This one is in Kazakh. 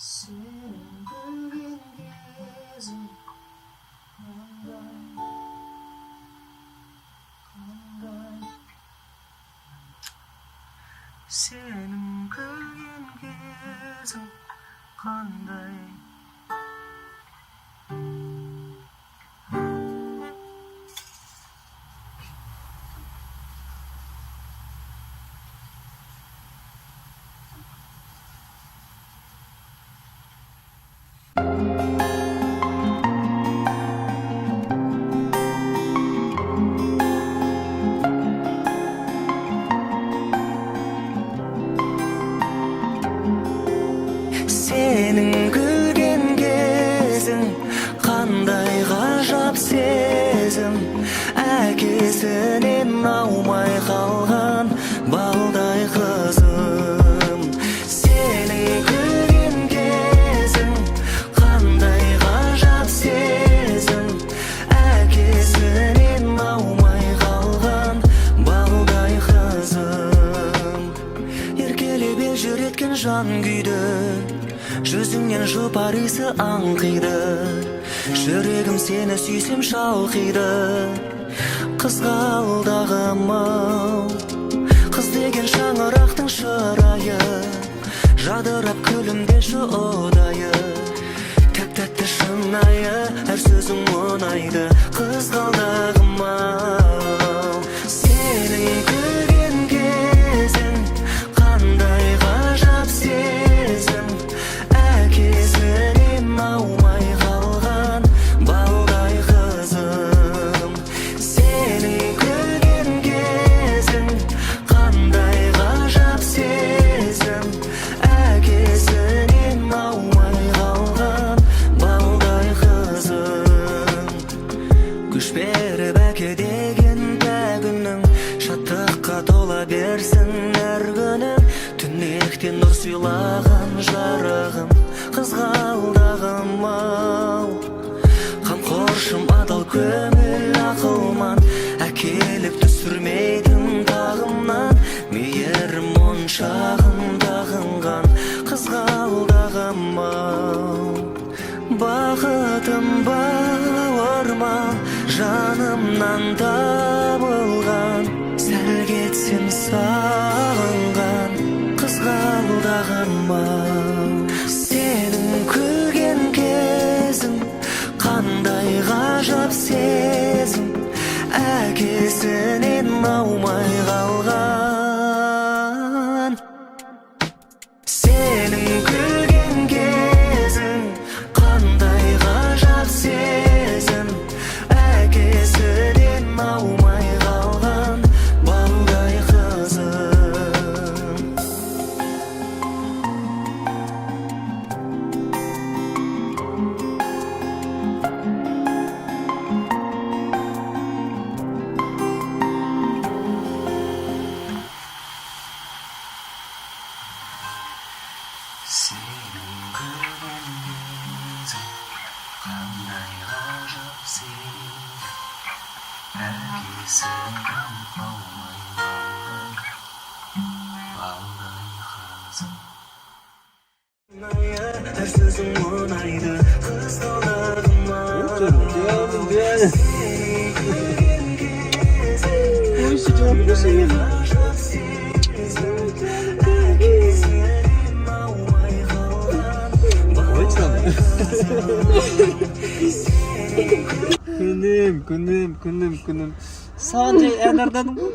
Сенің күлген кезің қандай, қандай? Сенің күлген кезің қандай? Сенің күлген кезің қандай ғажап сезім, әкесінен аумай қалған балдай қызым. Сенің күлген кезің қандай ғажап сезім, әкесінен аумай қалған балдай қызым. Еркелеп елжіреткен жан күйді, жүзіңнен жұпар иісі аңқиды, жүрегім сені сүйсем шалқиды. Қызғалдағым ау, қыз деген шаңырақтың шырайы, жадырап күлімдеші ұдайы, тәп тәтті, шынайы, әр сөзің ұнайды. Қызғалдағым ау, сенің күлген кезің қандай ғажап сезім, әкесінен аумай қалған балдай қызым. Сенің күлген кезің қандай ғажап сезім, әкесінен аумай қалған балдай қызым. Күш беріп әке деген күнің, шаттыққа тола берсін әр күнің. Түнектен нұр сыйлаған жарығым, қызғалдағым ау. Қамқоршым, адал көңіл, ақылман, әкелік түсірмейтін тағымнан, мейірім моншағын тағынған қызғалдағым ау. Бақытым, бауырмал, жанымнан табылған, сәл кетсем сағынған қызғалдағым ау. Сенің күлген кезің қандай ғажап сезім, әкесінен аумай қалған. Сенің күлген кезің қандай ғажап сезім, әкесінен аумай қалған балдай қызым. Сенің күлген кезің қандай ғажап сезім, әкесінен аумай қалған балдай қызым. Әр сөзің ұнайды, қызғалдағым ау. Сенің күлген кезің қандай ғажап сезім, әкесінен аумай қалған балдай қызым. Күнім, күнім, күнім, күнім. Саған жай ән арнадым ғой.